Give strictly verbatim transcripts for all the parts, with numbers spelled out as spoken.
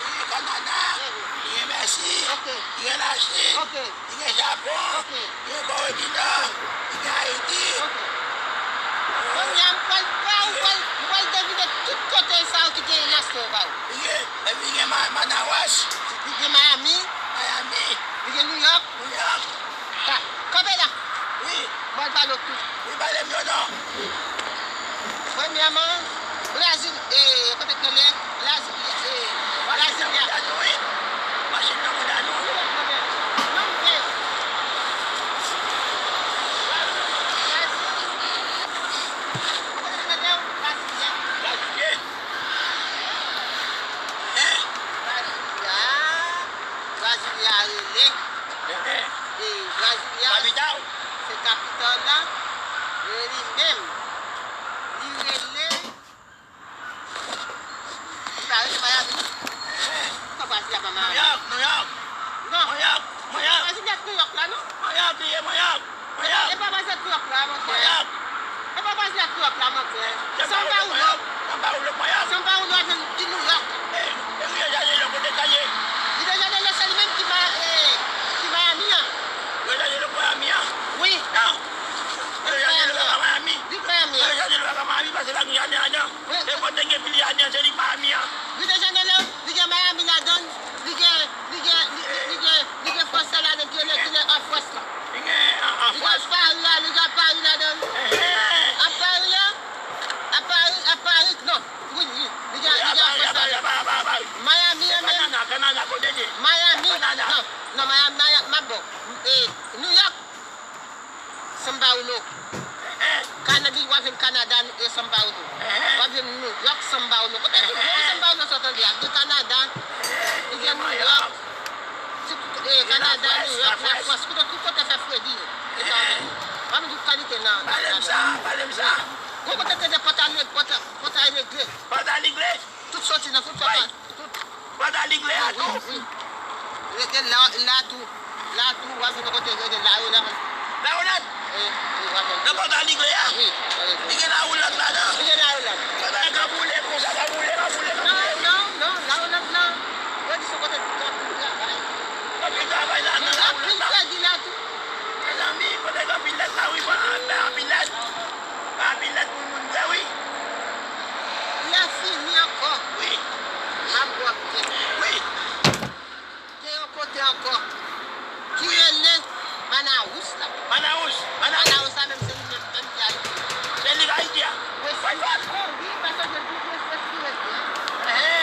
Li gen Kanada, li gen Mèsi, li gen Lachin, li gen Japon, li gen Kore di Nò, li gen Ayiti. Kounye a, m pral ba ou, ou pral, ou pral devine tout kote sa yo ki genyen nasyon yo ba ou. Li gen, epi li gen Ma- Manaus, li gen Miami, Miami, li gen New York, New York. Ka- Kanpe la. Wi. Mwen pale w tou. Wi, pale m yo non. Premyèman, Brazil, e, kote k rele? Brasilia, e, Brasilia. Machin nan mouda nou. Non, e. Brasilia. Kote k rele? Brasilia. Brasilia. Brasilia. Brasilia rele. E Brasilia se kapital la, e li menm, li rele, li pa rele Miami. Kòman Brasilia pa Miami? New York, New York. Non. New York, New York. Brasilia New York la, non? New York, li ye, New York. New York. E pa Brasilia New York la, monchè. New York. E pa Brasilia New York la, monchè. São Paulo. São Paulo, New York. São Paulo, New York. Rio de Janeiro, kote sa ye? Rio de Janeiro, se li menm ki Ma- e, ki Miami an. Rio de Janeiro, Miami an. Wi. Non. Rio de Janeiro, pa Miami. Rio de Janeiro, pa Miami, paske pa gen jaden ladan. Wi. E kote gen pil jaden, se li Miami an. Rio de Janeiro, li gen Miami ladan, li gen, li gen, li, li, li gen, li gen Frans la ladan, ki rele, ki rele an Frans la. Li gen an, an Frans. Li gen Paris la, li gen Paris ladan. An Paris la, an Paris, an Paris, non. Wi, wi. Li gen, li gen an Frans la. Miami an menm. Kanada, Kanada, kote li ye? Miami. Kanada. Non, non, Miami, Miami, m ap bon. E, New York. São Paulo. Kanada, w ap jwenn Kanada, e São Paulo. W ap jwenn New York, São Paulo. Kote tout São Paulo sa w tande a? De Kanada, li gen New York, ti, e, Kanada, New York, Lafrans. Kote tout kote fè fredi. E sa w tande. W ap jwenn tout kalite nan, nan, pale m sa, pale m sa. Gon kote te de Pòt Alegre, Pòt, Pòt Alegre. Pòt Alegre. Tout soti nan, tout soti nan, tout. Pòt Alegre a tou. Wi, wi. Rete la, la tou. La tou, w ap vin nan kote yo rele Lawolat. Lawolat? Wi, wi, w ap vin. Nan Pòt Alegre a? Wi, wi. Li gen Lawolat ladan? Li gen Lawolat. Sa ka boule konsa, ka boule, ka boule, ka boule. Non, non, non, Lawolat la. Yo di se kote ki gen anpil travay. Anpil travay la, nan Lawolat la. Anpil kredi la tou. Mezanmi, kote gen anpil lèt la, wi, bon, anpil lèt. Anpil lèt pou moun bwè, wi. Lè fini ankò. Wi. M ap bwè byen. Wi. Gen yon kote ankò ki rele Manaus la. Manaus, Manaus. Manaus la menm se li menm, menm ki Ayiti a. Se li k Ayiti a? Wi, se li. Wi, paske se pi respire byen. Ehe.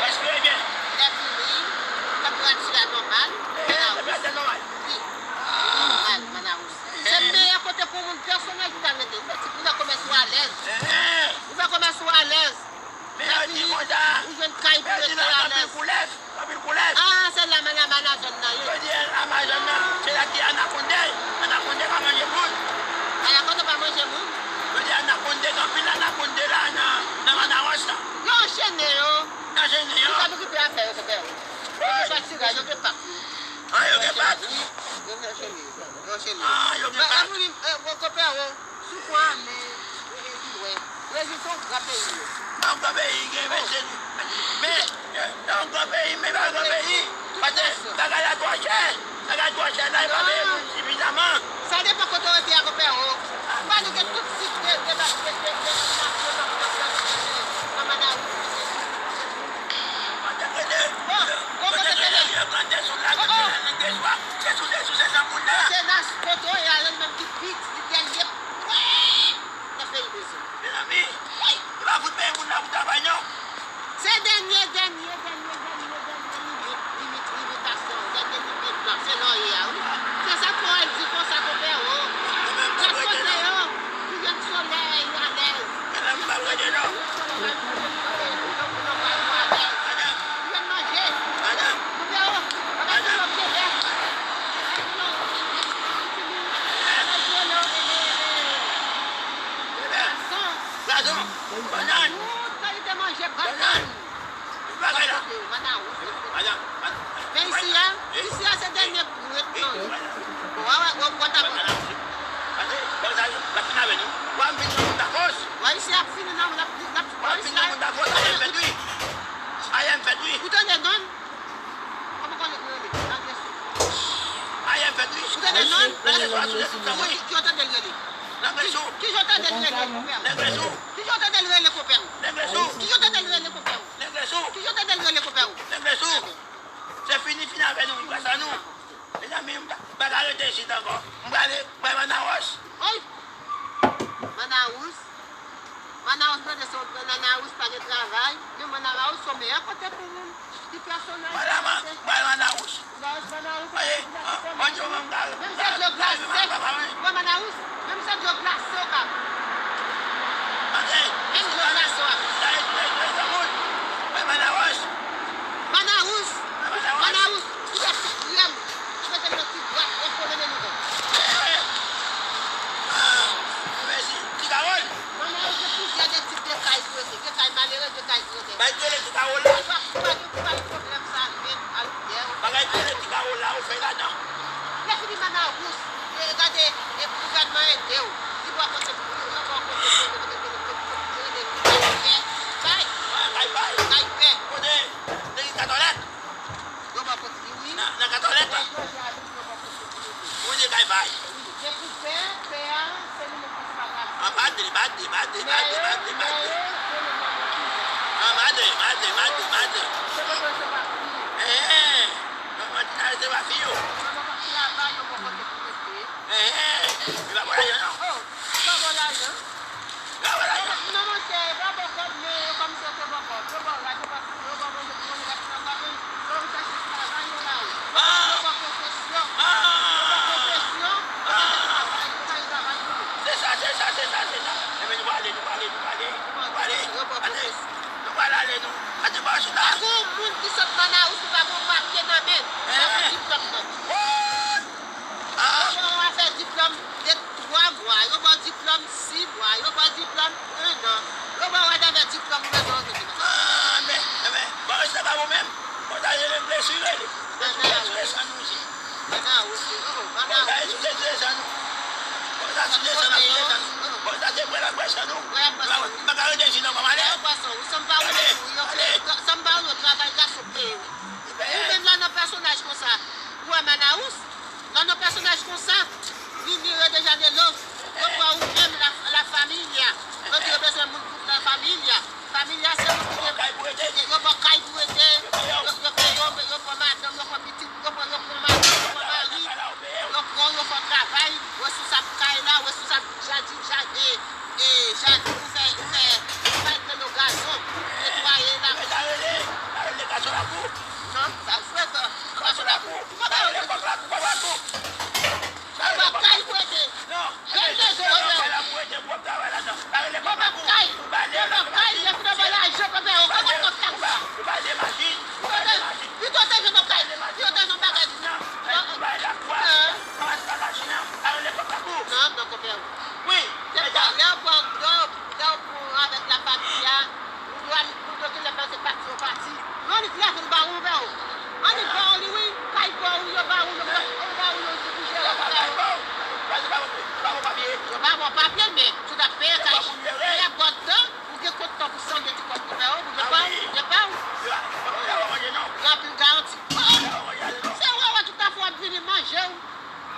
Respire byen. Lè fini, tanperatura nòmal. Ehe, tanperatura nòmal. Wi. Nòmal, Manaus. Se meyè kote pou moun pèsonèl ki ta rete. Ou wè ti, ou wè komès ou alèz. Ou wè komès ou alèz. Lè fini, ou jwenn kay pou rete alèz. Anpil koulèv. Ah, se la, la Amazòn nan ye. Yo di Amazòn nan, se la ki anakonda. Anakonda pa manje moun. Anakonda pa manje moun. Yo di anakonda, gen anpil anakonda la nan, nan Manaus la. Yo anchene yo. Yo anchene yo. Yo pa okipe afè yo, konpè. Yo gen pati la, yo gen pak. Ah, yo gen pak? Wi, yo anchene yo. Yo anchene yo. Ah, yo gen pak. Epi, eh, konpè, oh, sou kwa, men, eh, eh, wè. Brezil se yon gran peyi, wi. Yon gran peyi, gen, men se, men, eh, yon gran peyi, men pa gran peyi. Paske bagay la twò chè. Bagay twò chè, la, yo pa peye moun sifizaman. Sa depann kote w rete a, konpè, oh. Ba nou gen tout tip de, de, de, de, de, de, nan Manaus. Bon, bon, bon, bon, bon. Kote Nas Poto ye a, li menm ki piti, li dènye. Nan peyi Brezil. Mezanmi, li pa fout peye moun la pou travay, non. Se dènye, dènye, dènye, dènye, dènye limit, limit, limitasyon, dènye limit la, se lè w ye a, wi. Se sa k fè w al di konsa, konpè, oh. Lòt kote yo, ki gen solèy, yo alèz. Mezanmi, m pa prete, non. Men isi a, isi a se dènye ret nan ri. Wè, wè, wè, wè, ta bon. Wè, isi a ap fini nan, l ap, l ap, wè, isi a. Ou tande non? Kòman konnen pou rele? Nan vyè sou. Ou tande non? Ki, ki, ki jan w tande l rele? Ki, ki jan w tande l rele, konpè w? Ki jan w tande l rele, konpè w? Ki jan w tande l rele, konpè w? Ki jan w tande l rele, konpè w? Se fini, fini avè nou, wi, grasa nou. Mezanmi, m pa, m pa ka rete isit ankò. M prale, m prale Manawòs. Oy! Manawous. Manawous, mande si Manawous pa gen travay. Men Manawous se meyè kote pou moun ki pèsonaj. Vwala, m prale Manawous. Manawous, Manawous. Menm se dlo glase. Wè Manawous. Menm se dlo glase w ka. Menm dlo glase w ap. Manawous. Manawous. Ou wè sa krèm. Ou mete nan ti bwat, ou pwomene nou bon. Manawous gen plizyè de tip de kay pou rete. Gen kay malere, gen kay ki rete. Bagay ki rele ti kawòl la. Ou pa, ou pa gen, ou pa gen pwoblèm sa, men al dèyè w. Bagay ki rele ti kawòl la, ou fè ladan. Lè fini Manawous, e, gade, e, gouvènman ede w. Li ba w kote pou, li ba w kote pou, kote, kote, kote, kote, kote, kote, kay pè. Kay pè. Kay pè. Kote, legliz Katòlèk. Yo ba w kote, wi. Nan, nan Katòlèk la. Lè chanje a vin, yo ba w kote pou rete. Ou di kay pè. Wi, gen pou pè, pè a, se li menm ki pa ka. An, pa de, pa de, pa de, pa de, pa de, pa de. An, pa de, pa de, pa de, pa de. Ee, mwen, mwen, mwen, se pa fi yo. Ee, li pa bon lajan, non. Li pa bon lajan. Li pa bon lajan. Non, monchè, pa bon kòb, men yo kòmsi yo te bon kòb. Yo ba w lajan, pa, yo ba w manje pou manje, pa ti nan farin. Yo, ou chèche travay, yo ba ou. Yo ba konfesyon. Yo ba konfesyon. Yo ba travay, yo ba travay pou ou. Se sa, se sa, se sa, se sa. Ebyen, nou prale, nou prale, nou prale. Nou prale. Nou prale ale, nou. Ate pa chita. Pa gen yon moun ki sot Manawous, li pa gen yon papye nan men l. Li pa gen diplòm nan. What? Ah. Yo ba w afè diplòm de twa mwa, yo ba w diplòm sis mwa, yo ba w diplòm en an. Yo ba w atravè diplòm ou bezwen antre nan. Ah, men, men, bon, se pa bon menm. Bon, sa se regle sou li. Regle sou li, san nou si. Manawous, oh, Manawous. Bon, sa se regle sou li, san nou. Bon, sa se regle sou li, san nou. Bon, sa se regle sou li, san nou. M pa ka rete isit non, kòman ale? Pwason, ou sanm pa ou, sanm pa ou, travay gason peye, wi. Ou menm la nan pèsonaj konsa. Ou wè Manawous? Lè w nan pèsonaj konsa, Nini, Rio de Janeiro, yo pran ou menm la, la família. Yo di yo bezwen moun pou la família. Família se moun ki gen, yo ba w kay pou rete, yo, yo peye w, yo pran madanm, yo pran pitit, yo pran, yo pran madanm, yo pran mari, yo pran w, yo fè w travay, resous ap kay la, resous ap jaden, jaden, e, jaden, ou fè, ou fè, ou fè dlo gazon, netwaye la. Sa rele, sa rele gason lakou. Non, sa fre, sa. Gason lakou. Sa rele kòk lakou, kòk lakou. Yo ba w kay pou rete. Non. Yo ba w kay. Yo ba w kay. Yo ba w kay. Yo ba w kay. Yo ba w kay. Yo ba w kay. Yo ba w kay. Yo ba w kay. Pito w te jwenn yon kay. Pito w te jwenn yon bagay. Non, non, konpè. Wi. Se sa, lè w pran, lè w, lè w pran avèk la famille a, ou dwe al, ou dwe gen lè pase pati yon pati. Annik leve l ba ou, ba ou. Annik ba ou li, wi. Kay ba ou, yo ba ou, yo ba ou, yo di pou jere pou kay ou. Yo ba ou papye, men si w t ap peye kay, lè w pran tan, ou gen kont tan pou sanble ti kòb ki ba ou, pou yo ba ou, yo ba ou. Yo anpil garanti. Se wè, wè, tout afè w ap vini manje w.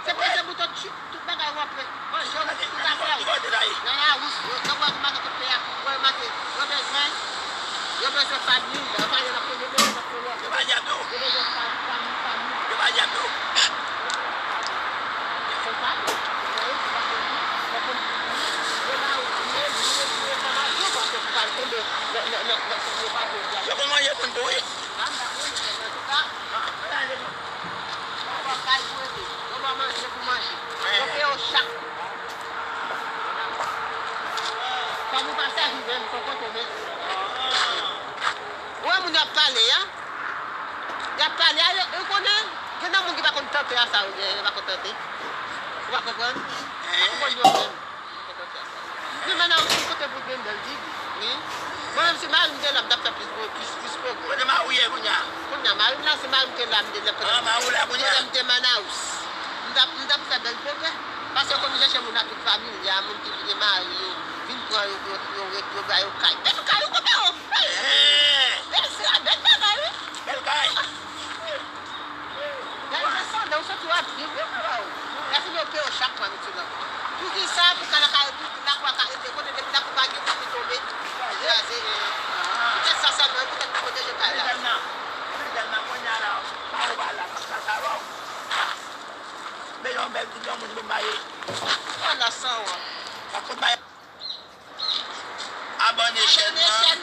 Se peze bouton tchip, tout bagay w ap wè. Manje w, tout afè w. Nan lawous, yo, yo ba ou maten tout peyi a. Wè, maten, yo bezwen, yo bezwen fanmi, yo pa, yo pa, yo bezwen fanmi, fanmi, fanmi. Yo pa djab tou. Yo pa djab tou. Yo konn manje moun tou, wi. Yo ba w kay pou rete. Yo ba w manje pou manje. Yo peye w chak. Fanm ou pa sèvi menm, fò kote men. Ou wè moun y ap pale a? Y ap pale a, yo, yo konnen, gen nan moun ki pa konn tante a sa yo genyen, yo pa konn tante. Ou pa konprann? Ou pa konprann yo menm. Men Manawous se kote pou jwenn bèl figi, wi. Mwen menm si mari m te la, m t ap fè plis, plis, plis pwogrè. Kote mari w ye kounye a? Kote Mari m la, se mari m te la, m te nan Ah, mari w la kounye a? Pandan m te Manaus. M t ap, m t ap fè bèl pwogrè. Paske yo konn chèche moun ak tout fanmi l, y a moun ki gen mari yo, vin pran yo pou yo, pou yo ret, yo ba yo kay. Depi kay ou kote yo. Bèl se la, bèl bagay, wi. Bèl kay. Gade desandan, ou soti w ap viv, wi, frè w. Lè fini yo peye w chak mwa, mesye, non. Poukisa, pou ka lakay, pou lakwa ka rete, kote depi lakou pa gen, pou li tonbe, li kraze, e, poutèt sa sèlman, poutèt pou pwoteje kay la. Ala san wont. Abòne chèn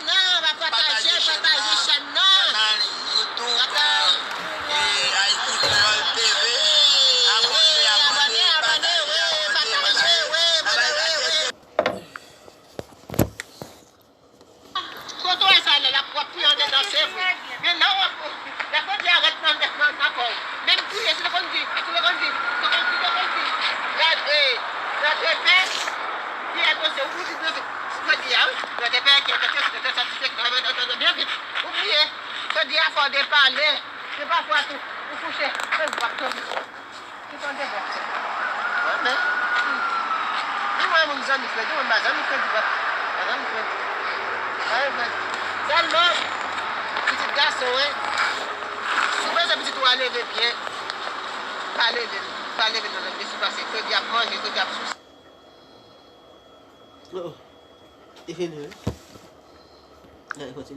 nan, pataje, pataje chèn nan. Kanal YouTube, e, Ayiti Kreyòl T V. Abòne, abòne, pataje, abòne, pataje. Kote w wè sa lè l ap pwòp pi andedan, se vre. Men lè w ap, lè fwodi a rèt nan, nan, nan kò w. Menm kriye, si te konn di, si te konn di, si te konn, si te konn di, gade, gade fè, kriye to se ou di, fwodi a, wi. Gade fè, ki te, ki te, ki te, ki te, byen vit. Ou kriye, fwodi a fè w depale. Se pafwa tou, ou kouche, se w ap tonbe. Ki konn te fè? Mwen menm. Ni mwen moun zanmi Fredi, mwen pa zanmi Fredi, pa, pa zanmi Fredi. Pa yon Fredi. Sèlman, pitit gason, wi. Si w bezwen pitit ou a leve byen, pa leve l, pa leve l nan lòt mesye, paske Fredi ap manje, Fredi ap souse. Oh, oh. Li fini, wi. Gade, kontinye.